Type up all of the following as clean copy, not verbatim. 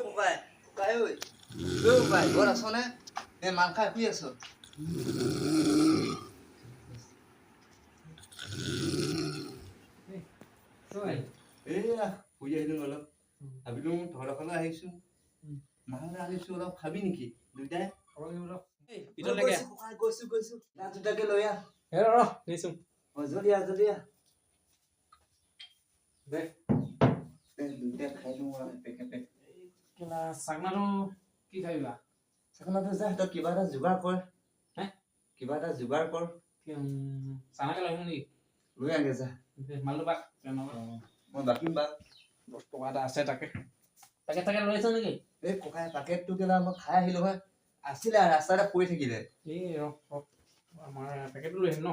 ককাই, ককাই ঐ, ঐ ককাই, ঘৰত আছনে? নে মাল খাই শুই আছ? এইয়া ফুৰি আহিলো অলপ, ভাবিলো তহঁতৰ ফালে আহিছো, মাল আনিছো অলপ, খাবি নেকি দুইটাই? ভিতৰলৈকে গৈছো ককাই, গৈছো গৈছো, না দুটাকে লৈ আহ। হে ৰ নিছো। অ, জলদি আহ, জলদি আহ। দে। দে, দুইটাই খাই লওঁ আৰু এপেক এপেক। কেলা চাকনাটো কি খাবি বা? চাকনাটো যা, তই কিবা এটা যোগাৰ কৰ। হে? কিবা এটা যোগাৰ কৰ। চানাকে লৈ আহিম নেকি? লৈ আগে যা। দে, মালটো বাক। মই বাকিম বা। 10 টকা এটা আছে, তাকে পেকেট চেকেট লৈ আহিছ নেকি? এই ককাই, পাকেটটো কেলা মই খাই আহিলো হয়, আছিলে ৰাস্তাতে পৰি থাকিলে। এই ৰ ৰ, আমাৰ পেকেটটো লৈ আহিম ন?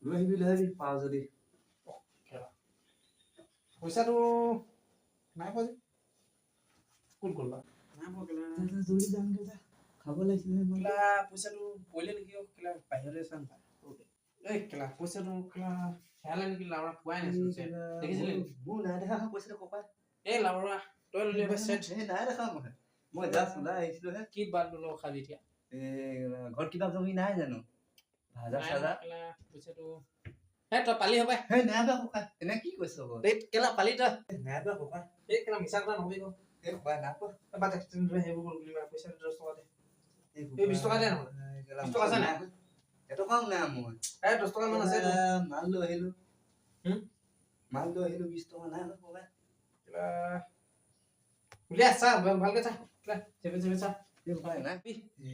লৈ আহিবি, লৈ আহিবি পাৱ যদি। পইচাটো নাই পোৱা যে, ক'ত গ'ল বা? নাই পোৱা কেলা। যা, যা, জলদি যামগে যা, খাব লাগিছিলে মই। কেলা পইচাটো পৰিলে নেকি অ'? কেলা বাহিৰতে চাম। এই কেলা পইচাটো কেলা হেৰালে নেকি লাউৰা? পোৱাই নাইচোন। দেখিছিলি নেকি? মোৰ নাই দেখা পইচাটো ককাই। এই লাউৰা, তই ল'লি এবাৰ চেট। এই নাই দেখা মই, মই জাষ্ট ওলাই আহিছিলো হে। কি বালটো লগত খাবি এতিয়া? এই ঘৰত কিবা কিবি নাই জানো, ভাজা নাই চাজা? কেলা পইচাটো হে তই পালি হপাই। সেই নাই বা ককাই, এনে কি কৈছ আকৌ? এই কেলা পালি তই। নাই বা ককাই। এই কেলা মিছা কথা নকবি আকৌ। এই ককাই, নাই পোৱা। বাদ দে, তেনেদৰে সেইবোৰ কৰ বুলি পইচাটো 10 টকা দে। এই এই 20 টকা দে নহ'লে। এই কেলা 20 টকা আছে নাই? এটকাও নাই মোৰ। এই 10 টকা মান আছে তোৰ। মাল লৈ আহিলো। হুম? মাল লৈ আহিলো, 20 টকা নাই নহয় ককাই। কেলা উলিয়া চা, ভালকে চা কেলা, চেপে চেপে চা। এই ককাই নাই।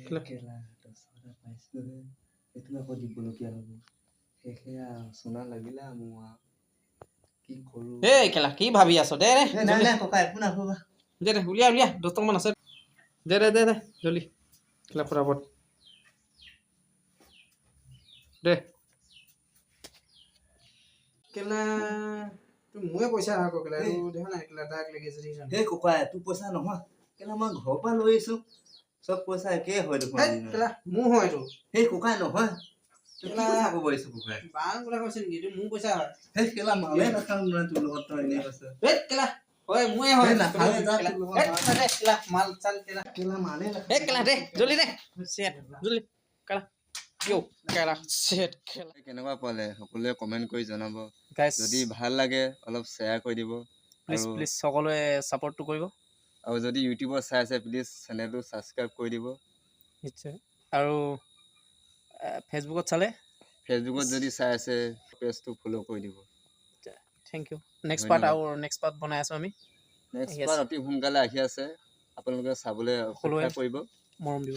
কেলা। কেলা 10 টকা পাইছিলোহে, সেইটো আকৌ দিবলগীয়া হ'ব। শেষে আৰু চোনা লাগিলে আৰু মোৰ, আৰু কি কৰো? এই কেলা কি ভাবি আছ? দে দে। এই নাই নাই ককাই, একো নাভাবা। দে দে, উলিয়া উলিয়া, 10 টকা মান আছে। দে দে দে দে জলদি কেলা, ফটাফট দে কেলা। তোৰ মোৰে পইচা আকৌ কেলা, এইটো দেখা নাই কেলা, দাগ লাগি আছে, দেখিছ? এই ককাই, তোৰ পইচা নহয় কেলা, মই ঘৰৰ পৰা লৈ আহিছো, চব পইচা একেই হয় দেখোন। হেই, কেলা মোৰ হয় এইটো। সেই ককাই নহয়, তই কি কেলা। কথা ক'ব আহিছ ককাই? বাল কথা কৈছে নেকি? এইটো মোৰ পইচা হয়। সেই কেলা মালে নাখাওঁ নহয় তোৰ লগত, তই এনেই কৈছ। হেই কেলা হয়, মোৰে হয়। এই নাখাৱে যা কেলা। তোৰ লগত। হেই, কেলা দে কেলা, মাল চাল কেলা। কেলা মালে নাখাওঁ। এই কেলা দে, জলদি দে, চেট জলদি কেলা, ইয়ো কেলা চেট কেলা। কেনেকুৱা পালে সকলোৱে কমেণ্ট কৰি জনাব। গাইছ, যদি ভাল লাগে অলপ শ্বেয়াৰ কৰি দিব। প্লিজ। আৰু প্লিজ সকলোৱে ছাপৰ্টটো কৰিব। আৰু যদি ইউটিউবত চাই আছে, প্লিজ চেনেলটো ছাবস্ক্ৰাইব কৰি দিব। নিশ্চয়, আৰু ফেচবুকত চালে? ফেচবুকত যদি চাই আছে, পেজটো ফ'ল' কৰি দিব। Thank U. Next part ধন্যবাদ। আৰু নেক্সট পাৰ্ট বনাই আছোঁ আমি। নেক্সট আহি আছে। পাৰ্ট অতি সোনকালে আহি আছে, আপোনালোকে চাবলৈ সকলোৱে অপেক্ষা কৰিব। মৰম দিব।